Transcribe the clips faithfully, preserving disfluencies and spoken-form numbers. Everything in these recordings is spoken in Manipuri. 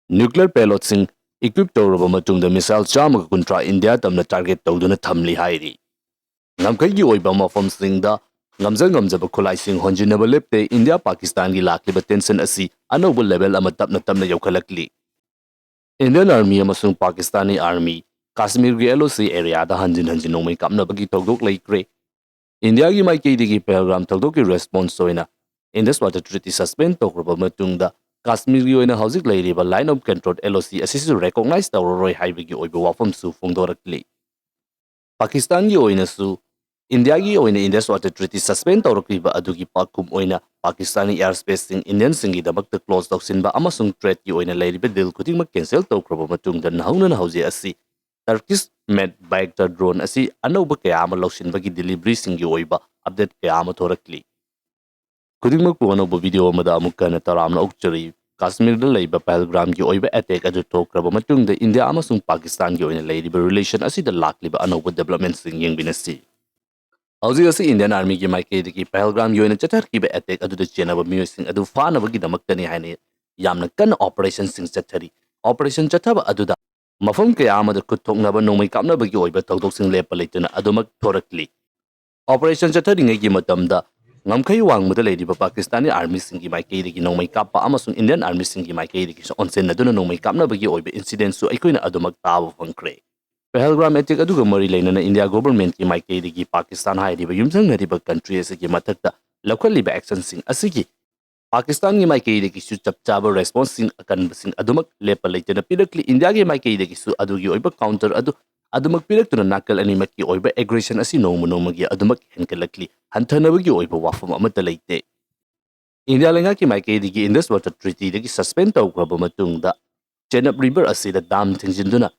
nuclear payloadꯁꯤꯡ equip ꯇꯧꯔꯕ ꯃꯇꯨꯡꯗ missile ꯆꯥꯝꯃꯒ ꯀꯨꯟꯊ꯭ꯔꯥ ꯏꯟꯗꯤꯌꯥ ꯇꯝꯅ target ꯇꯧꯗꯨꯅ ꯊꯝꯂꯤ ꯍꯥꯏꯔꯤ꯫ ꯉꯝꯈꯩꯒꯤ ꯑꯣꯏꯕ ꯃꯐꯝꯁꯤꯡꯗ ꯉꯝꯖ ꯉꯝꯖꯕ ꯈꯨꯠꯂꯥꯏꯁꯤꯡ ꯍꯣꯟꯖꯤꯟꯅꯕ ꯂꯦꯞꯇꯦ꯫ ꯏꯟꯗꯤꯌꯥ ꯄꯥꯀꯤꯁꯇꯥꯟꯒꯤ ꯂꯥꯛꯂꯤꯕ tension ꯑꯁꯤ ꯑꯅꯧꯕ level ꯑꯃ ꯇꯞꯅ ꯇꯞꯅ ꯌꯧꯈꯠꯂꯛꯂꯤ꯫ Indian Army ꯑꯃꯁꯨꯡ ꯄꯥꯀꯤꯁꯇꯥꯅꯤ Army ꯀꯥꯁꯃꯤꯔꯒꯤ L O C areaꯗ ꯍꯟꯖꯤꯟ ꯍꯟꯖꯤꯟ ꯅꯣꯡꯃꯩ ꯀꯥꯞꯅꯕꯒꯤ ꯊꯧꯗꯣꯛ ꯂꯩꯈ꯭ꯔꯦ꯫ ꯏꯟꯗꯤꯌꯥꯒꯤ ꯃꯥꯏꯀꯩꯗꯒꯤ ꯄꯍꯜꯒꯥꯝ ꯊꯧꯗꯣꯛꯀꯤ response ꯑꯣꯏꯅ Indus Water Treaty suspend ꯇꯧꯈ꯭ꯔꯕ ꯃꯇꯨꯡꯗ ꯀꯥꯁꯃꯤꯔꯒꯤ ꯑꯣꯏꯅ ꯍꯧꯖꯤꯛ ꯂꯩꯔꯤꯕ Line of Control L O C ꯑꯁꯤꯁꯨ recognize ꯇꯧꯔꯔꯣꯏ ꯍꯥꯏꯕꯒꯤ ꯑꯣꯏꯕ ꯋꯥꯐꯝꯁꯨ ꯐꯣꯡꯗꯣꯔꯛꯂꯤ꯫ ꯄꯥꯀꯤꯁꯇꯥꯟꯒꯤ ꯑꯣꯏꯅꯁꯨ ꯏꯟꯗꯤꯌꯥꯒꯤ ꯑꯣꯏꯅ Indus Water Treaty suspend ꯇꯧꯔꯛꯂꯤꯕ ꯑꯗꯨꯒꯤ ꯄꯥꯎꯈꯨꯝ ꯑꯣꯏꯅ ꯄꯥꯀꯤꯁꯇꯥꯅꯤ airspaceꯁꯤꯡ Indianꯁꯤꯡꯒꯤꯗꯃꯛꯇ close ꯇꯧꯁꯤꯟꯕ ꯑꯃꯁꯨꯡ tradeꯀꯤ ꯑꯣꯏꯅ ꯂꯩꯔꯤꯕ deal ꯈꯨꯗꯤꯡꯃꯛ cancel ꯇꯧꯈ꯭ꯔꯕ ꯃꯇꯨꯡꯗ ꯅꯧꯍꯧꯅꯅ ꯍꯧꯖꯤꯛ ꯑꯁꯤ Turkish made Bayraktar drone ꯑꯁꯤ ꯑꯅꯧꯕ ꯀꯌꯥ ꯑꯃ ꯂꯧꯁꯤꯟꯕꯒꯤ deliveryꯁꯤꯡꯒꯤ ꯑꯣꯏꯕ update ꯀꯌꯥ ꯑꯃ ꯊꯣꯔꯛꯂꯤ꯫ ꯈꯨꯗꯤꯡꯃꯛꯄꯨ ꯑꯅꯧꯕ video ꯑꯃꯗ ꯑꯃꯨꯛ ꯍꯟꯅ ꯇꯔꯥꯝꯅ ꯑꯣꯛꯆꯔꯤ꯫ ꯀꯥꯁꯃꯤꯔꯗ ꯂꯩꯕ ꯄꯍꯜꯒꯥꯝꯒꯤ ꯑꯣꯏꯕ attack ꯑꯗꯨ ꯊꯣꯛꯈ꯭ꯔꯕ ꯃꯇꯨꯡꯗ ꯏꯟꯗꯤꯌꯥ ꯑꯃꯁꯨꯡ ꯄꯥꯀꯤꯁꯇꯥꯟꯒꯤ ꯑꯣꯏꯅ ꯂꯩꯔꯤꯕ relationꯁꯤꯗ ꯂꯥꯛꯂꯤꯕ ꯑꯅꯧꯕ developmentꯁꯤꯡ ꯌꯦꯡꯃꯤꯟꯅꯁꯤ꯫ ꯍꯧꯖꯤꯛ ꯑꯁꯤ Indian Armyꯒꯤ ꯃꯥꯏꯀꯩꯗꯒꯤ ꯄꯍꯜꯒꯥꯝꯒꯤ ꯑꯣꯏꯅ ꯆꯠꯊꯔꯛꯈꯤꯕ attack ꯑꯗꯨꯗ ꯆꯦꯟꯅꯕ ꯃꯤꯑꯣꯏꯁꯤꯡ ꯑꯗꯨ ꯐꯥꯅꯕꯒꯤꯗꯃꯛꯇꯅꯤ ꯍꯥꯏꯅ ꯌꯥꯝꯅ ꯀꯟꯅ operationꯁꯤꯡ ꯆꯠꯊꯔꯤ꯫ Operation ꯆꯠꯊꯕ ꯑꯗꯨꯗ ꯃꯐꯝ ꯀꯌꯥ ꯑꯃꯗ ꯈꯨꯠ ꯊꯣꯛꯅꯕ ꯅꯣꯡꯃꯩ ꯀꯥꯞꯅꯕꯒꯤ ꯑꯣꯏꯕ ꯊꯧꯗꯣꯛꯁꯤꯡ ꯂꯦꯞꯄ ꯂꯩꯇꯅ ꯑꯗꯨꯃꯛ ꯊꯣꯔꯛꯂꯤ꯫ Operation ꯆꯠꯊꯔꯤꯉꯩꯒꯤ ꯃꯇꯝꯗ ꯉꯝꯈꯩ ꯋꯥꯡꯃꯗ ꯂꯩꯔꯤꯕ ꯄꯥꯀꯤꯁꯇꯥꯅꯤ Armyꯁꯤꯡꯒꯤ ꯃꯥꯏꯀꯩꯗꯒꯤ ꯅꯣꯡꯃꯩ ꯀꯥꯞꯄ ꯑꯃꯁꯨꯡ Indian Armyꯁꯤꯡꯒꯤ ꯃꯥꯏꯀꯩꯗꯒꯤꯁꯨ ꯑꯣꯟꯁꯤꯟꯅꯗꯨꯅ ꯅꯣꯡꯃꯩ ꯀꯥꯞꯅꯕꯒꯤ ꯑꯣꯏꯕ incidentꯁꯨ ꯑꯩꯈꯣꯏꯅ ꯑꯗꯨꯃꯛ ꯇꯥꯕ ꯐꯪꯈ꯭ꯔꯦ꯫ ꯄꯍꯜꯒꯥꯝ attack ꯑꯗꯨꯒ ꯃꯔꯤ ꯂꯩꯅꯅ ꯏꯟꯗꯤꯌꯥ governmentꯀꯤ ꯃꯥꯏꯀꯩꯗꯒꯤ ꯄꯥꯀꯤꯁꯇꯥꯟ ꯍꯥꯏꯔꯤꯕ ꯌꯨꯝꯊꯪꯅꯔꯤꯕ country ꯑꯁꯤꯒꯤ ꯃꯊꯛꯇ ꯂꯧꯈꯠꯂꯤꯕ actionꯁꯤꯡ ꯑꯁꯤꯒꯤ ꯄꯥꯀꯤꯁꯇꯥꯟꯒꯤ ꯃꯥꯏꯀꯩꯗꯒꯤꯁꯨ ꯆꯞ ꯆꯥꯕ responseꯁꯤꯡ ꯑꯀꯟꯕꯁꯤꯡ ꯑꯗꯨꯃꯛ ꯂꯦꯞꯄ ꯂꯩꯇꯅ ꯄꯤꯔꯛꯂꯤ꯫ ꯏꯟꯗꯤꯌꯥꯒꯤ ꯃꯥꯏꯀꯩꯗꯒꯤꯁꯨ ꯑꯗꯨꯒꯤ ꯑꯣꯏꯕ counter ꯑꯗꯨ ꯑꯗꯨꯃꯛ ꯄꯤꯔꯛꯇꯨꯅ ꯅꯥꯀꯜ ꯑꯅꯤꯃꯛꯀꯤ ꯑꯣꯏꯕ aggression ꯑꯁꯤ ꯅꯣꯡꯃ ꯅꯣꯡꯃꯒꯤ ꯑꯗꯨꯃꯛ ꯍꯦꯟꯒꯠꯂꯛꯂꯤ꯫ ꯍꯟꯊꯅꯕꯒꯤ ꯑꯣꯏꯕ ꯋꯥꯐꯝ ꯑꯃꯠꯇ ꯂꯩꯇꯦ꯫ ꯏꯟꯗꯤꯌꯥ ꯂꯩꯉꯥꯛꯀꯤ ꯃꯥꯏꯀꯩꯗꯒꯤ Indus Water Treatyꯗꯒꯤ suspend ꯇꯧꯈ꯭ꯔꯕ ꯃꯇꯨꯡꯗ Chenab River ꯑꯁꯤꯗ dam ꯊꯤꯡꯖꯤꯟꯗꯨꯅ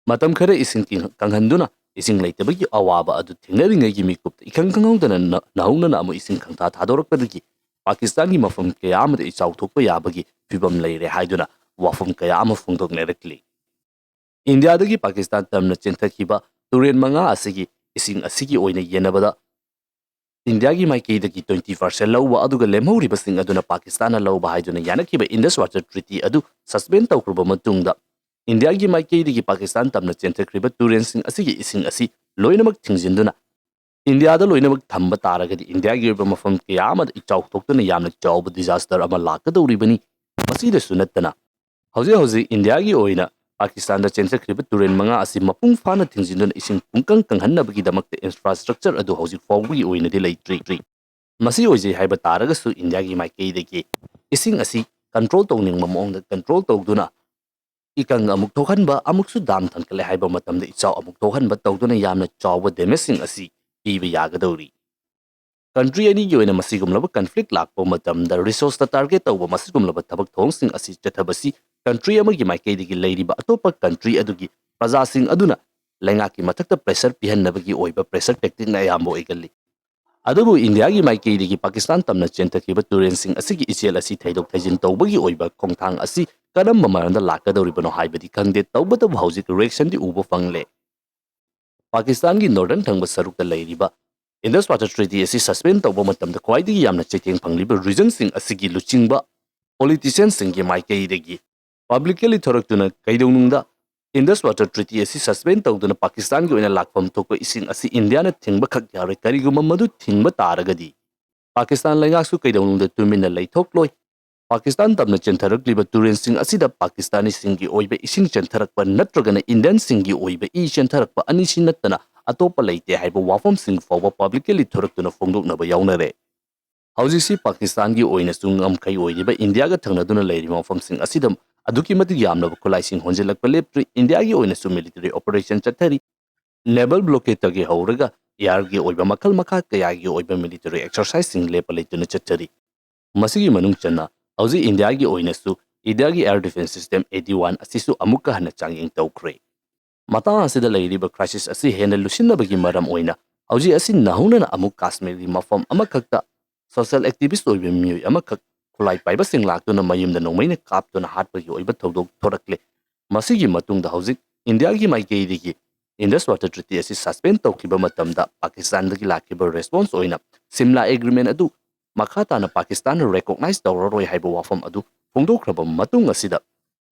ꯃꯇꯝ ꯈꯔ ꯏꯁꯤꯡ ꯀꯪ-, ꯀꯪꯍꯟꯗꯨꯅ ꯏꯁꯤꯡ ꯂꯩꯇꯕꯒꯤ ꯑꯋꯥꯕ ꯑꯗꯨ ꯊꯦꯡꯅꯔꯤꯉꯩꯒꯤ ꯃꯤꯀꯨꯞꯇ ꯏꯈꯪ ꯈꯪꯍꯧꯗꯅ ꯅ-, ꯅꯧꯍꯧꯅꯅ ꯑꯃꯨꯛ ꯏꯁꯤꯡ ꯈꯪꯊꯥ ꯊꯥꯗꯣꯔꯛꯄꯗꯒꯤ ꯄꯥꯀꯤꯁꯇꯥꯟꯒꯤ ꯃꯐꯝ ꯀꯌꯥ ꯑꯃꯗ ꯏꯆꯥꯎ ꯊꯣꯛꯄ ꯌꯥꯕꯒꯤ ꯐꯤꯕꯝ ꯂꯩꯔꯦ ꯍꯥꯏꯗꯨꯅ ꯋꯥꯐꯝ ꯀꯌꯥ ꯑꯃ ꯐꯣꯡꯗꯣꯛꯅꯔꯛꯂꯤ꯫ ꯏꯟꯗꯤꯌꯥꯗꯒꯤ ꯄꯥꯀꯤꯁꯇꯥꯟ ꯇꯝꯅ ꯆꯦꯟꯊꯈꯤꯕ ꯇꯨꯔꯦꯜ ꯃꯉꯥ ꯑꯁꯤꯒꯤ ꯏꯁꯤꯡ ꯑꯁꯤꯒꯤ ꯑꯣꯏꯅ ꯌꯦꯟꯅꯕꯗ ꯏꯟꯗꯤꯌꯥꯒꯤ ꯃꯥꯏꯀꯩꯗꯒꯤ twenty percent ꯂꯧꯕ, ꯑꯗꯨꯒ ꯂꯦꯝꯍꯧꯔꯤꯕꯁꯤꯡ ꯑꯗꯨꯅ ꯄꯥꯀꯤꯁꯇꯥꯟꯅ ꯂꯧꯕ ꯍꯥꯏꯗꯨꯅ ꯌꯥꯅꯈꯤꯕ Indus Water Treaty ꯑꯗꯨ suspend ꯇꯧꯈ꯭ꯔꯕ ꯃꯇꯨꯡꯗ, ꯏꯟꯗꯤꯌꯥꯒꯤ ꯃꯥꯏꯀꯩꯗꯒꯤ ꯄꯥꯀꯤꯁꯇꯥꯟ ꯇꯝꯅ ꯆꯦꯟꯊꯈ꯭ꯔꯤꯕ ꯇꯨꯔꯦꯜꯁꯤꯡ ꯑꯁꯤꯒꯤ ꯏꯁꯤꯡ ꯑꯁꯤ ꯂꯣꯏꯅꯃꯛ ꯊꯤꯡꯖꯤꯟꯗꯨꯅ ꯏꯟꯗꯤꯌꯥꯗ ꯂꯣꯏꯅꯃꯛ ꯊꯝꯕ ꯇꯥꯔꯒꯗꯤ, ꯏꯟꯗꯤꯌꯥꯒꯤ ꯑꯣꯏꯕ ꯃꯐꯝ ꯀꯌꯥ ꯑꯃꯗ ꯏꯆꯥꯎ ꯊꯣꯛꯇꯨꯅ ꯌꯥꯝꯅ ꯆꯥꯎꯕ disaster ꯑꯃ ꯂꯥꯛꯀꯗꯧꯔꯤꯕꯅꯤ꯫ ꯃꯁꯤꯗꯁꯨ ꯅꯠꯇꯅ, ꯍꯧꯖꯤꯛ ꯍꯧꯖꯤꯛ ꯏꯟꯗꯤꯌꯥꯒꯤ ꯑꯣꯏꯅ ꯄꯥꯀꯤꯁꯇꯥꯟꯗ ꯆꯦꯟꯊꯈ꯭ꯔꯤꯕ ꯇꯨꯔꯦꯜ ꯃꯉꯥ ꯑꯁꯤ ꯃꯄꯨꯡ ꯐꯥꯅ ꯊꯤꯡꯖꯤꯟꯗꯨꯅ ꯏꯁꯤꯡ ꯄꯨꯡꯀꯪ ꯀꯪꯍꯟꯅꯕꯒꯤꯗꯃꯛꯇ infrastructure ꯑꯗꯨ ꯍꯧꯖꯤꯛ ꯐꯥꯎꯕꯒꯤ ꯑꯣꯏꯅꯗꯤ ꯂꯩꯇ꯭ꯔꯤ꯫ ꯃꯁꯤ ꯑꯣꯏꯖꯩ ꯍꯥꯏꯕ ꯇꯥꯔꯒꯁꯨ, ꯏꯟꯗꯤꯌꯥꯒꯤ ꯃꯥꯏꯀꯩꯗꯒꯤ ꯏꯁꯤꯡ ꯑꯁꯤ control ꯇꯧꯅꯤꯡꯕ ꯃꯑꯣꯡꯗ control ꯇꯧꯗꯨꯅ, ꯏꯀꯪ ꯑꯃꯨꯛ ꯊꯣꯛꯍꯟꯕ, ꯑꯃꯨꯛꯁꯨ dam ꯊꯟꯒꯠꯂꯦ ꯍꯥꯏꯕ ꯃꯇꯝꯗ ꯏꯆꯥꯎ ꯑꯃꯨꯛ ꯊꯣꯛꯍꯟꯕ ꯇꯧꯗꯨꯅ ꯌꯥꯝꯅ ꯆꯥꯎꯕ damageꯁꯤꯡ ꯑꯁꯤ ꯄꯤꯕ ꯌꯥꯒꯗꯧꯔꯤ꯫ Country ꯑꯅꯤꯒꯤ ꯑꯣꯏꯅ ꯃꯁꯤꯒꯨꯝꯂꯕ conflict ꯂꯥꯛꯄ ꯃꯇꯝꯗ resourceꯇ target ꯇꯧꯕ ꯃꯁꯤꯒꯨꯝꯂꯕ ꯊꯕꯛ ꯊꯧꯑꯣꯡꯁꯤꯡ ꯑꯁꯤ ꯆꯠꯊꯕꯁꯤ country ꯑꯃꯒꯤ ꯃꯥꯏꯀꯩꯗꯒꯤ ꯂꯩꯔꯤꯕ ꯑꯇꯣꯞꯄ country ꯑꯗꯨꯒꯤ ꯄ꯭ꯔꯖꯥꯁꯤꯡ ꯑꯗꯨꯅ ꯂꯩꯉꯥꯛꯀꯤ ꯃꯊꯛꯇ pressure ꯄꯤꯍꯟꯅꯕꯒꯤ ꯑꯣꯏꯕ pressure tacticꯅ ꯑꯌꯥꯝꯕ ꯑꯣꯏꯒꯜꯂꯤ꯫ ꯑꯗꯨꯕꯨ ꯏꯟꯗꯤꯌꯥꯒꯤ ꯃꯥꯏꯀꯩꯗꯒꯤ ꯄꯥꯀꯤꯁꯇꯥꯟ ꯇꯝꯅ ꯆꯦꯟꯊꯈꯤꯕ ꯇꯨꯔꯦꯜꯁꯤꯡ ꯑꯁꯤꯒꯤ ꯏꯆꯦꯜ ꯑꯁꯤ ꯊꯩꯗꯣꯛ ꯊꯩꯖꯤꯟ ꯇꯧꯕꯒꯤ ꯑꯣꯏꯕ ꯈꯣꯡꯊꯥꯡ ꯑꯁꯤ ꯀꯔꯝꯕ ꯃꯔꯝꯗ ꯂꯥꯛꯀꯗꯧꯔꯤꯕꯅꯣ ꯍꯥꯏꯕꯗꯤ ꯈꯪꯗꯦ, ꯇꯧꯕꯇꯕꯨ ꯍꯧꯖꯤꯛ reactionꯗꯤ ꯎꯕ ꯐꯪꯂꯦ꯫ ꯄꯥꯀꯤꯁꯇꯥꯟꯒꯤ northern ꯊꯪꯕ ꯁꯔꯨꯛꯇ ꯂꯩꯔꯤꯕ Indus Water Treaty ꯑꯁꯤ suspend ꯇꯧꯕ ꯃꯇꯝꯗ ꯈ꯭ꯋꯥꯏꯗꯒꯤ ꯌꯥꯝꯅ ꯆꯩꯊꯦꯡ ꯐꯪꯂꯤꯕ regionꯁꯤꯡ ꯑꯁꯤꯒꯤ ꯂꯨꯆꯤꯡꯕ politicianꯁꯤꯡꯒꯤ ꯃꯥꯏꯀꯩꯗꯒꯤ publicly ꯊꯣꯔꯛꯇꯨꯅ ꯀꯩꯗꯧꯅꯨꯡꯗ Indus Water Treaty ꯑꯁꯤ suspend ꯇꯧꯗꯨꯅ ꯄꯥꯀꯤꯁꯇꯥꯟꯒꯤ ꯑꯣꯏꯅ ꯂꯥꯛꯐꯝ ꯊꯣꯛꯄ ꯏꯁꯤꯡ ꯑꯁꯤ ꯏꯟꯗꯤꯌꯥꯅ ꯊꯤꯡꯕ ꯈꯛ ꯌꯥꯔꯣꯏ, ꯀꯔꯤꯒꯨꯝꯕ ꯃꯗꯨ ꯊꯤꯡꯕ ꯇꯥꯔꯒꯗꯤ ꯄꯥꯀꯤꯁꯇꯥꯟ ꯂꯩꯉꯥꯛꯁꯨ ꯀꯩꯗꯧꯅꯨꯡꯗ ꯇꯨꯃꯤꯟꯅ ꯂꯩꯊꯣꯛꯂꯣꯏ꯫ ꯄꯥꯀꯤꯁꯇꯥꯟ ꯇꯝꯅ ꯆꯦꯟꯊꯔꯛꯂꯤꯕ ꯇꯨꯔꯦꯜꯁꯤꯡ ꯑꯁꯤꯗ ꯄꯥꯀꯤꯁꯇꯥꯅꯤꯁꯤꯡꯒꯤ ꯑꯣꯏꯕ ꯏꯁꯤꯡ ꯆꯦꯟꯊꯔꯛꯄ ꯅꯠꯇ꯭ꯔꯒꯅ ꯏꯟꯗꯤꯌꯟꯁꯤꯡꯒꯤ ꯑꯣꯏꯕ ꯏ ꯆꯦꯟꯊꯔꯛꯄ ꯑꯅꯤꯁꯤ ꯅꯠꯇꯅ ꯑꯇꯣꯞꯄ ꯂꯩꯇꯦ ꯍꯥꯏꯕ ꯋꯥꯐꯝꯁꯤꯡ ꯐꯥꯎꯕ publicly ꯊꯣꯔꯛꯇꯨꯅ ꯐꯣꯡꯗꯣꯛꯅꯕ ꯌꯥꯎꯅꯔꯦ꯫ ꯍꯧꯖꯤꯛꯁꯤ ꯄꯥꯀꯤꯁꯇꯥꯟꯒꯤ ꯑꯣꯏꯅꯁꯨ ꯉꯝꯈꯩ ꯑꯣꯏꯔꯤꯕ ꯏꯟꯗꯤꯌꯥꯒ ꯊꯪꯅꯗꯨꯅ ꯂꯩꯔꯤꯕ ꯃꯐꯝꯁꯤꯡ ꯑꯁꯤꯗ ꯑꯗꯨꯛꯀꯤ ꯃꯇꯤꯛ ꯌꯥꯝꯂꯕ ꯈꯨꯠꯂꯥꯏꯁꯤꯡ ꯍꯣꯟꯖꯤꯜꯂꯛꯄ ꯂꯦꯞꯇ꯭ꯔꯤ꯫ ꯏꯟꯗꯤꯌꯥꯒꯤ ꯑꯣꯏꯅꯁꯨ military operationꯇꯒꯤ ꯍꯧꯔꯒ airꯒꯤ ꯑꯣꯏꯕ ꯃꯈꯜ ꯃꯈꯥ ꯀꯌꯥꯒꯤ ꯑꯣꯏꯕ military exerciseꯁꯤꯡ ꯂꯦꯞꯄ ꯂꯩꯇꯅ ꯆꯠꯊꯔꯤ꯫ ꯃꯁꯤꯒꯤ ꯃꯅꯨꯡ ꯆꯟꯅ ꯍꯧꯖꯤꯛ ꯏꯟꯗꯤꯌꯥꯒꯤ ꯑꯣꯏꯅꯁꯨ ꯏꯟꯗꯤꯌꯥꯒꯤ air defence system eighty one ꯑꯁꯤꯁꯨ ꯑꯃꯨꯛꯀ ꯍꯟꯅ ꯆꯥꯡꯌꯦꯡ ꯇꯧꯈ꯭ꯔꯦ꯫ ꯃꯇꯥꯡ ꯑꯁꯤꯗ ꯂꯩꯔꯤꯕ crisis ꯑꯁꯤ ꯍꯦꯟꯅ ꯂꯨꯁꯤꯟꯅꯕꯒꯤ ꯃꯔꯝ ꯑꯣꯏꯅ ꯍꯧꯖꯤꯛ ꯑꯁꯤ ꯅꯧꯍꯧꯅꯅ ꯑꯃꯨꯛ ꯀꯥꯁꯃꯤꯔꯒꯤ ꯃꯐꯝ ꯑꯃꯈꯛꯇ social activist ꯑꯣꯏꯕ ꯃꯤꯑꯣꯏ ꯑꯃꯈꯛ ꯈꯨꯠꯂꯥꯏ ꯄꯥꯏꯕꯁꯤꯡ ꯂꯥꯛꯇꯨꯅ ꯃꯌꯨꯝꯗ ꯅꯣꯡꯃꯩꯅ ꯀꯥꯞꯇꯨꯅ ꯍꯥꯠꯄꯒꯤ ꯑꯣꯏꯕ ꯊꯧꯗꯣꯛ ꯊꯣꯔꯛꯂꯦ꯫ ꯃꯁꯤꯒꯤ ꯃꯇꯨꯡꯗ ꯍꯧꯖꯤꯛ ꯏꯟꯗꯤꯌꯥꯒꯤ ꯃꯥꯏꯀꯩꯗꯒꯤ Indus Water Treaty ꯑꯁꯤ suspend ꯇꯧꯈꯤꯕ ꯃꯇꯝꯗ ꯄꯥꯀꯤꯁꯇꯥꯟꯗꯒꯤ ꯂꯥꯛꯈꯤꯕ response ꯑꯣꯏꯅ ꯁꯤꯝꯂꯥ ꯑꯦꯒ꯭ꯔꯤꯃꯦꯟ ꯑꯗꯨ ꯃꯈꯥ ꯇꯥꯅ ꯄꯥꯀꯤꯁꯇꯥꯟꯅ ꯔꯦꯀꯣꯛꯅꯥꯏꯖ ꯇꯧꯔꯔꯣꯏ ꯍꯥꯏꯕ ꯋꯥꯐꯝ ꯑꯗꯨ ꯐꯣꯡꯗꯣꯛꯈ꯭ꯔꯕ ꯃꯇꯨꯡ ꯑꯁꯤꯗ,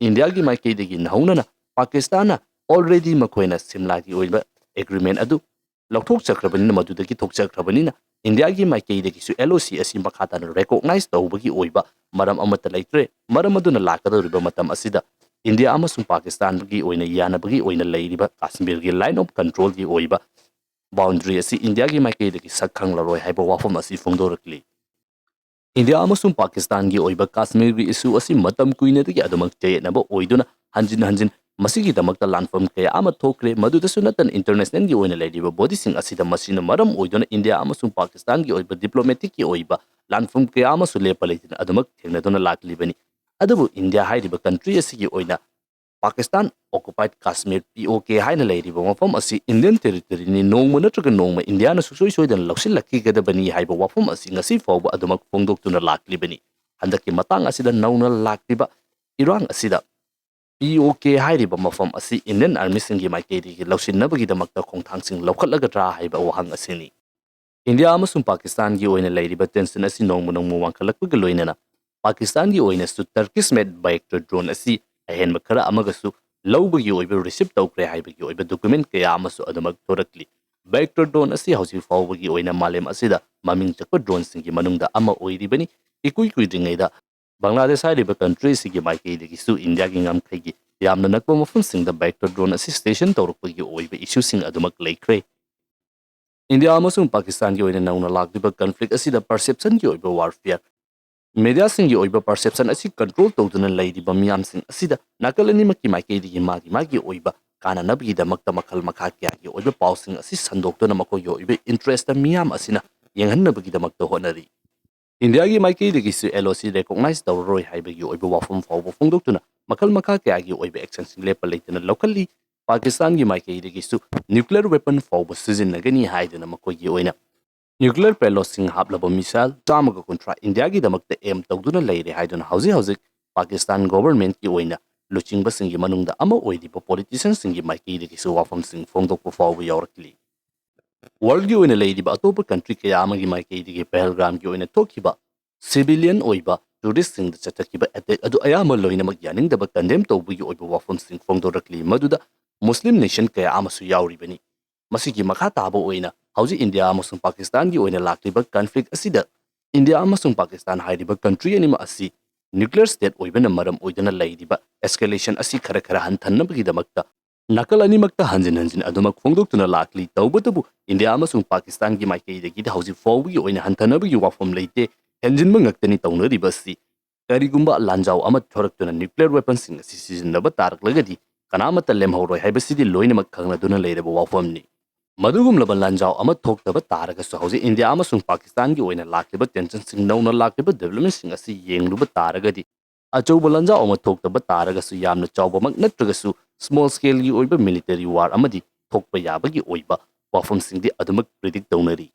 ꯏꯟꯗꯤꯌꯥꯒꯤ ꯃꯥꯏꯀꯩꯗꯒꯤ ꯅꯧꯅꯅ ꯄꯥꯀꯤꯁꯇꯥꯟꯅ ꯑꯣꯜꯔꯦꯗꯤ ꯃꯈꯣꯏꯅ ꯁꯤꯝꯂꯥꯒꯤ ꯑꯣꯏꯕ ꯑꯦꯒ꯭ꯔꯤꯃꯦꯟ ꯑꯗꯨ ꯂꯧꯊꯣꯛꯆꯈ꯭ꯔꯕꯅꯤꯅ, ꯃꯗꯨꯗꯒꯤ ꯊꯣꯛꯆꯈ꯭ꯔꯕꯅꯤꯅ, ꯏꯟꯗꯤꯌꯥꯒꯤ ꯃꯥꯏꯀꯩꯗꯒꯤꯁꯨ ꯑꯦꯜ ꯑꯣ ꯁꯤ ꯑꯁꯤ ꯃꯈꯥ ꯇꯥꯅ ꯔꯦꯀꯣꯛꯅꯥꯏꯖ ꯇꯧꯕꯒꯤ ꯑꯣꯏꯕ ꯃꯔꯝ ꯑꯃꯠꯇ ꯂꯩꯇ꯭ꯔꯦ꯫ ꯃꯔꯝ ꯑꯗꯨꯅ ꯂꯥꯛꯀꯗꯧꯔꯤꯕ ꯃꯇꯝ ꯑꯁꯤꯗ ꯏꯟꯗꯤꯌꯥ ꯑꯃꯁꯨꯡ ꯄꯥꯀꯤꯁꯇꯥꯟꯒꯤ ꯑꯣꯏꯅ ꯌꯥꯅꯕꯒꯤ ꯑꯣꯏꯅ ꯂꯩꯔꯤꯕ ꯀꯥꯁꯃꯤꯔꯒꯤ ꯂꯥꯏꯟ ꯑꯣꯐ ꯀꯟꯇ꯭ꯔꯣꯜꯒꯤ ꯑꯣꯏꯕ ꯕꯥꯎꯟꯗꯔꯤ ꯑꯁꯤ ꯏꯟꯗꯤꯌꯥꯒꯤ ꯃꯥꯏꯀꯩꯗꯒꯤ ꯁꯛ ꯈꯪꯂꯔꯣꯏ ꯍꯥꯏꯕ ꯋꯥꯐꯝ ꯑꯁꯤ ꯐꯣꯡꯗꯣꯔꯛꯂꯤ꯫ ꯏꯟꯗꯤꯌꯥ ꯑꯃꯁꯨꯡ ꯄꯥꯀꯤꯁꯇꯥꯟꯒꯤ ꯑꯣꯏꯕ ꯀꯥꯁꯃꯤꯔꯒꯤ ꯏꯁꯨ ꯑꯁꯤ ꯃꯇꯝ ꯀꯨꯏꯅꯗꯒꯤ ꯑꯗꯨꯃꯛ ꯆꯌꯦꯠꯅꯕ ꯑꯣꯏꯗꯨꯅ ꯍꯟꯖꯤꯟ ꯍꯟꯖꯤꯟ ꯃꯁꯤꯒꯤꯗꯃꯛꯇ ꯂꯥꯟꯐꯝ ꯀꯌꯥ ꯑꯃ ꯊꯣꯛꯈ꯭ꯔꯦ꯫ ꯃꯗꯨꯗꯁꯨ ꯅꯠꯇꯅ ꯏꯟꯇꯔꯅꯦꯁꯅꯦꯜꯒꯤ ꯑꯣꯏꯅ ꯂꯩꯔꯤꯕ ꯕꯣꯗꯤꯁꯤꯡ ꯑꯁꯤꯗ ꯃꯁꯤꯅ ꯃꯔꯝ ꯑꯣꯏꯗꯨꯅ ꯏꯟꯗꯤꯌꯥ ꯑꯃꯁꯨꯡ ꯄꯥꯀꯤꯁꯇꯥꯟꯒꯤ ꯑꯣꯏꯕ ꯗꯤꯄ꯭ꯂꯣꯃꯦꯇꯤꯛꯀꯤ ꯑꯣꯏꯕ ꯂꯥꯟꯐꯝ ꯀꯌꯥ ꯑꯃꯁꯨ ꯂꯦꯞꯄ ꯂꯩꯇꯅ ꯑꯗꯨꯃꯛ ꯊꯦꯡꯅꯗꯨꯅ ꯂꯥꯛꯂꯤꯕꯅꯤ꯫ ꯑꯗꯨꯕꯨ ꯏꯟꯗꯤꯌꯥ ꯍꯥꯏꯔꯤꯕ ꯀꯟꯇ꯭ꯔꯤ ꯑꯁꯤꯒꯤ ꯑꯣꯏꯅ ꯄꯥꯀꯤꯁꯇꯥꯟ ꯑꯣꯀꯨꯄꯥꯏꯗ ꯀꯥꯁꯃꯤꯔ, ꯄꯤ ꯑꯣ ꯀꯦ, ꯍꯥꯏꯅ ꯂꯩꯔꯤꯕ ꯃꯐꯝ ꯑꯁꯤ ꯏꯟꯗꯤꯌꯟ ꯇꯦꯔꯤꯇꯣꯔꯤꯅꯤ, ꯅꯣꯡꯃ ꯅꯠꯇ꯭ꯔꯒ ꯅꯣꯡꯃ ꯏꯟꯗꯤꯌꯥꯅ ꯁꯨꯡꯁꯣꯏ ꯁꯣꯏꯗꯅ ꯂꯧꯁꯤꯜꯂꯛꯈꯤꯒꯗꯕꯅꯤ ꯍꯥꯏꯕ ꯋꯥꯐꯝ ꯑꯁꯤ ꯉꯁꯤ ꯐꯥꯎꯕ ꯑꯗꯨꯃꯛ ꯐꯣꯡꯗꯣꯛꯇꯨꯅ ꯂꯥꯛꯂꯤꯕꯅꯤ꯫ ꯍꯟꯗꯛꯀꯤ ꯃꯇꯥꯡ ꯑꯁꯤꯗ ꯅꯧꯅ ꯂꯥꯛꯂꯤꯕ ꯏꯔꯥꯡ ꯑꯁꯤꯗ ꯄꯤ ꯑꯣ ꯀꯦ ꯍꯥꯏꯔꯤꯕ ꯃꯐꯝ ꯑꯁꯤ ꯏꯟꯗꯤꯌꯟ ꯑꯥꯔꯃꯤꯁꯤꯡꯒꯤ ꯃꯥꯏꯀꯩꯗꯒꯤ ꯂꯧꯁꯤꯟꯅꯕꯒꯤꯗꯃꯛꯇ ꯈꯣꯡꯊꯥꯡꯁꯤꯡ ꯂꯧꯈꯠꯂꯒꯗ꯭ꯔꯥ ꯍꯥꯏꯕ ꯋꯥꯍꯪ ꯑꯁꯤꯅꯤ꯫ ꯏꯟꯗꯤꯌꯥ ꯑꯃꯁꯨꯡ ꯄꯥꯀꯤꯁꯇꯥꯟꯒꯤ ꯑꯣꯏꯅ ꯂꯩꯔꯤꯕ ꯇꯦꯟꯁꯟ ꯑꯁꯤ ꯅꯣꯡꯃ ꯅꯣꯡꯃ ꯋꯥꯡꯈꯠꯂꯛꯄꯒ ꯂꯣꯏꯅꯅ ꯄꯥꯀꯤꯁꯇꯥꯟꯒꯤ ꯑꯣꯏꯅꯁꯨ ꯇꯔꯀꯤꯁ ꯃꯦꯗ ꯕꯥꯏꯛꯇꯔ ꯗ꯭ꯔꯣꯟ ꯑꯁꯤ ꯑꯍꯦꯟꯕ ꯈꯔ ꯑꯃꯒꯁꯨ ꯂꯧꯕꯒꯤ ꯑꯣꯏꯕ ꯔꯤꯁꯤꯞ ꯇꯧꯈ꯭ꯔꯦ ꯍꯥꯏꯕꯒꯤ ꯑꯣꯏꯕ ꯗꯣꯀꯨꯃꯦꯟ ꯀꯌꯥ ꯑꯃꯁꯨ ꯑꯗꯨꯃꯛ ꯊꯣꯔꯛꯂꯤ꯫ ꯕꯥꯏꯛꯇꯔ ꯗ꯭ꯔꯣꯟ ꯑꯁꯤ ꯍꯧꯖꯤꯛ ꯐꯥꯎꯕꯒꯤ ꯑꯣꯏꯅ ꯃꯥꯂꯦꯝ ꯑꯁꯤꯗ ꯃꯃꯤꯡ ꯆꯠꯄ ꯗ꯭ꯔꯣꯟꯁꯤꯡꯒꯤ ꯃꯅꯨꯡꯗ ꯑꯃ ꯑꯣꯏꯔꯤꯕꯅꯤ꯫ ꯏꯀꯨꯏ ꯀꯨꯏꯗ꯭ꯔꯤꯉꯩꯗ ꯕꯪꯒ꯭ꯂꯥꯗꯦꯁ ꯍꯥꯏꯔꯤꯕ ꯀꯟꯇ꯭ꯔꯤ ꯑꯁꯤꯒꯤ ꯃꯥꯏꯀꯩꯗꯒꯤꯁꯨ ꯏꯟꯗꯤꯌꯥꯒꯤ ꯉꯝꯈꯩꯒꯤ ꯌꯥꯝꯅ ꯅꯛꯄ ꯃꯐꯝꯁꯤꯡꯗ ꯕꯥꯏꯛꯇꯔ ꯗ꯭ꯔꯣꯟ ꯑꯁꯤ ꯁ꯭ꯇꯦꯁꯟ ꯇꯧꯔꯛꯄꯒꯤ ꯑꯣꯏꯕ ꯏꯁꯨꯁꯤꯡ ꯑꯗꯨꯃꯛ ꯂꯩꯈ꯭ꯔꯦ꯫ ꯏꯟꯗꯤꯌꯥ ꯑꯃꯁꯨꯡ ꯄꯥꯀꯤꯁꯇꯥꯟꯒꯤ ꯑꯣꯏꯅ ꯅꯧꯅ ꯂꯥꯛꯂꯤꯕ ꯀꯟꯐ꯭ꯂꯤꯛ ꯑꯁꯤꯗ ꯄꯔꯁꯦꯞꯁꯟꯒꯤ ꯑꯣꯏꯕ ꯋꯥꯔꯐꯤꯌꯔ, ꯃꯦꯗꯤꯌꯥꯁꯤꯡꯒꯤ ꯑꯣꯏꯕ ꯄꯔꯁꯦꯞꯁꯟ ꯑꯁꯤ ꯀꯟꯇ꯭ꯔꯣꯜ ꯇꯧꯗꯨꯅ ꯂꯩꯔꯤꯕ ꯃꯤꯌꯥꯝꯁꯤꯡ ꯑꯁꯤꯗ ꯅꯥꯀꯜ ꯑꯅꯤꯃꯛꯀꯤ ꯃꯥꯏꯀꯩꯗꯒꯤ ꯃꯥꯒꯤ ꯃꯥꯒꯤ ꯑꯣꯏꯕ ꯀꯥꯟꯅꯅꯕꯒꯤꯗꯃꯛꯇ ꯃꯈꯜ ꯃꯈꯥ ꯀꯌꯥꯒꯤ ꯑꯣꯏꯕ ꯄꯥꯎꯁꯤꯡ ꯑꯁꯤ ꯁꯟꯗꯣꯛꯇꯨꯅ ꯃꯈꯣꯏꯒꯤ ꯑꯣꯏꯕ ꯏꯟꯇꯔꯦꯁꯇ ꯃꯤꯌꯥꯝ ꯑꯁꯤꯅ ꯌꯦꯡꯍꯟꯅꯕꯒꯤꯗꯃꯛꯇ ꯍꯣꯠꯅꯔꯤ꯫ ꯏꯟꯗꯤꯌꯥꯒꯤ ꯃꯥꯏꯀꯩꯗꯒꯤꯁꯨ ꯑꯦꯜ ꯑꯣ ꯁꯤ ꯔꯦꯀꯣꯛꯅꯥꯏꯖ ꯇꯧꯔꯔꯣꯏ ꯍꯥꯏꯕꯒꯤ ꯑꯣꯏꯕ ꯋꯥꯐꯝ ꯐꯥꯎꯕ ꯐꯣꯡꯗꯣꯛꯇꯨꯅ ꯃꯈꯜ ꯃꯈꯥ ꯀꯌꯥꯒꯤ ꯑꯣꯏꯕ ꯑꯦꯛꯁꯟꯁꯤꯡ ꯂꯦꯞꯄ ꯂꯩꯇꯅ ꯂꯧꯈꯠꯂꯤ꯫ ꯄꯥꯀꯤꯁꯇꯥꯟꯒꯤ ꯃꯥꯏꯀꯩꯗꯒꯤꯁꯨ ꯅ꯭ꯌꯨꯀ꯭ꯂꯤꯌꯔ ꯋꯦꯄꯟ ꯐꯥꯎꯕ ꯁꯤꯖꯤꯟꯅꯒꯅꯤ ꯍꯥꯏꯗꯨꯅ ꯃꯈꯣꯏꯒꯤ ꯑꯣꯏꯅ ꯅ꯭ꯌꯨꯀ꯭ꯂꯤꯌꯔ ꯄꯦꯂꯣꯠꯁꯤꯡ ꯍꯥꯞꯂꯕ ꯃꯤꯁꯥꯏꯜ ꯆꯥꯝꯃꯒ ꯀꯨꯟꯊ꯭ꯔꯥ ꯏꯟꯗꯤꯌꯥꯒꯤꯗꯃꯛꯇ ꯑꯦꯝ ꯇꯧꯗꯨꯅ ꯂꯩꯔꯦ ꯍꯥꯏꯗꯨꯅ ꯍꯧꯖꯤꯛ ꯍꯧꯖꯤꯛ ꯄꯥꯀꯤꯁꯇꯥꯟ ꯒꯣꯚꯔꯟꯃꯦꯟꯠꯀꯤ ꯑꯣꯏꯅ ꯂꯨꯆꯤꯡꯕꯁꯤꯡꯒꯤ ꯃꯅꯨꯡꯗ ꯑꯃ ꯑꯣꯏꯔꯤꯕ ꯄꯣꯂꯤꯇꯤꯁꯤꯌꯟꯁꯤꯡꯒꯤ ꯃꯥꯏꯀꯩꯗꯒꯤꯁꯨ ꯋꯥꯐꯝꯁꯤꯡ ꯐꯣꯡꯗꯣꯛꯄ ꯐꯥꯎꯕ ꯌꯥꯎꯔꯛꯂꯤ꯫ ꯋꯥꯔꯜꯒꯤ ꯑꯣꯏꯅ ꯂꯩꯔꯤꯕ ꯑꯇꯣꯞꯄ ꯀꯟꯇ꯭ꯔꯤ ꯀꯌꯥ ꯑꯃꯒꯤ ꯃꯥꯏꯀꯩꯗꯒꯤ ꯄꯍꯜꯒꯥꯝꯒꯤ ꯑꯣꯏꯅ ꯊꯣꯛꯈꯤꯕ ꯁꯤꯚꯤꯂꯤꯌꯟ ꯑꯣꯏꯕ ꯇꯨꯔꯤꯁꯁꯤꯡꯗ ꯆꯠꯊꯈꯤꯕ ꯑꯦꯇꯦꯛ ꯑꯗꯨ ꯑꯌꯥꯝꯕ ꯂꯣꯏꯅꯃꯛ ꯌꯥꯅꯤꯡꯗꯕ ꯀꯟꯗꯦꯝ ꯇꯧꯕꯒꯤ ꯑꯣꯏꯕ ꯋꯥꯐꯝꯁꯤꯡ ꯐꯣꯡꯗꯣꯔꯛꯂꯤ, ꯃꯗꯨꯗ ꯃꯨꯁꯂꯤꯝ ꯅꯦꯁꯟ ꯀꯌꯥ ꯑꯃꯁꯨ ꯌꯥꯎꯔꯤꯕꯅꯤ꯫ ꯃꯁꯤꯒꯤ ꯃꯈꯥ ꯇꯥꯕ ꯑꯣꯏꯅ ꯍꯧꯖꯤꯛ ꯏꯟꯗꯤꯌꯥ ꯑꯃꯁꯨꯡ ꯄꯥꯀꯤꯁꯇꯥꯟꯒꯤ ꯑꯣꯏꯅ ꯂꯥꯛꯂꯤꯕ ꯀꯟꯐ꯭ꯂꯤꯛ ꯑꯁꯤꯗ ꯏꯟꯗꯤꯌꯥ ꯑꯃꯁꯨꯡ ꯄꯥꯀꯤꯁꯇꯥꯟ ꯍꯥꯏꯔꯤꯕ ꯀꯟꯇ꯭ꯔꯤ ꯑꯅꯤꯃꯛ ꯑꯁꯤ ꯅ꯭ꯌꯨꯀ꯭ꯂꯤꯌꯔ ꯁ꯭ꯇꯦꯠ ꯑꯣꯏꯕꯅ ꯃꯔꯝ ꯑꯣꯏꯗꯨꯅ ꯂꯩꯔꯤꯕ ꯑꯦꯁꯀꯦꯂꯦꯁꯟ ꯑꯁꯤ ꯈꯔ ꯈꯔ ꯍꯟꯊꯅꯕꯒꯤꯗꯃꯛꯇ ꯅꯥꯀꯜ ꯑꯅꯤꯃꯛꯇ ꯍꯟꯖꯤꯟ ꯍꯟꯖꯤꯟ ꯑꯗꯨꯃꯛ ꯐꯣꯡꯗꯣꯛꯇꯨꯅ ꯂꯥꯛꯂꯤ꯫ ꯇꯧꯕꯇꯕꯨ ꯏꯟꯗꯤꯌꯥ ꯑꯃꯁꯨꯡ ꯄꯥꯀꯤꯁꯇꯥꯟꯒꯤ ꯃꯥꯏꯀꯩꯗꯒꯤꯗꯤ ꯍꯧꯖꯤꯛ ꯐꯥꯎꯕꯒꯤ ꯑꯣꯏꯅ ꯍꯟꯊꯅꯕꯒꯤ ꯋꯥꯐꯝ ꯂꯩꯇꯦ꯫ ꯍꯦꯟꯖꯤꯟꯕ ꯉꯛꯇꯅꯤ ꯇꯧꯅꯔꯤꯕ ꯑꯁꯤ꯫ ꯀꯔꯤꯒꯨꯝꯕ ꯂꯥꯟꯖꯥꯎ ꯑꯃ ꯊꯣꯔꯛꯇꯨꯅ ꯅ꯭ꯌꯨꯀ꯭ꯂꯤꯌꯔ ꯋꯦꯄꯟꯁꯤꯡ ꯑꯁꯤ ꯁꯤꯖꯤꯟꯅꯕ ꯇꯥꯔꯛꯂꯒꯗꯤ ꯀꯅꯥꯃꯠꯇ ꯂꯦꯝꯍꯧꯔꯣꯏ ꯍꯥꯏꯕꯁꯤꯗꯤ ꯂꯣꯏꯅꯃꯛ ꯈꯪꯅꯗꯨꯅ ꯂꯩꯔꯕ ꯋꯥꯐꯝꯅꯤ꯫ ꯃꯗꯨꯒꯨꯝꯂꯕ ꯂꯥꯟꯖꯥꯎ ꯑꯃ ꯊꯣꯛꯇꯕ ꯇꯥꯔꯒꯁꯨ ꯍꯧꯖꯤꯛ ꯏꯟꯗꯤꯌꯥ ꯑꯃꯁꯨꯡ ꯄꯥꯀꯤꯁꯇꯥꯟꯒꯤ ꯑꯣꯏꯅ ꯂꯥꯛꯂꯤꯕ ꯇꯦꯟꯁꯟꯁꯤꯡ, ꯅꯧꯅ ꯂꯥꯛꯂꯤꯕ ꯗꯤꯕꯦꯂꯞꯃꯦꯟꯁꯤꯡ ꯑꯁꯤ ꯌꯦꯡꯂꯨꯕ ꯇꯥꯔꯒꯗꯤ ꯑꯆꯧꯕ ꯂꯥꯟꯖꯥꯎ ꯑꯃ ꯊꯣꯛꯇꯕ ꯇꯥꯔꯒꯁꯨ ꯌꯥꯝꯅ ꯆꯥꯎꯕꯃꯛ ꯅꯠꯇ꯭ꯔꯒꯁꯨ ꯁ꯭ꯃꯣꯜ ꯁ꯭ꯀꯦꯜꯒꯤ ꯑꯣꯏꯕ ꯃꯤꯂꯤꯇꯔꯤ ꯋꯥꯔ ꯑꯃꯗꯤ ꯊꯣꯛꯄ ꯌꯥꯕꯒꯤ ꯑꯣꯏꯕ ꯋꯥꯐꯝꯁꯤꯡꯗꯤ ꯑꯗꯨꯃꯛ ꯄ꯭ꯔꯤꯗꯤꯛ ꯇꯧꯅꯔꯤ꯫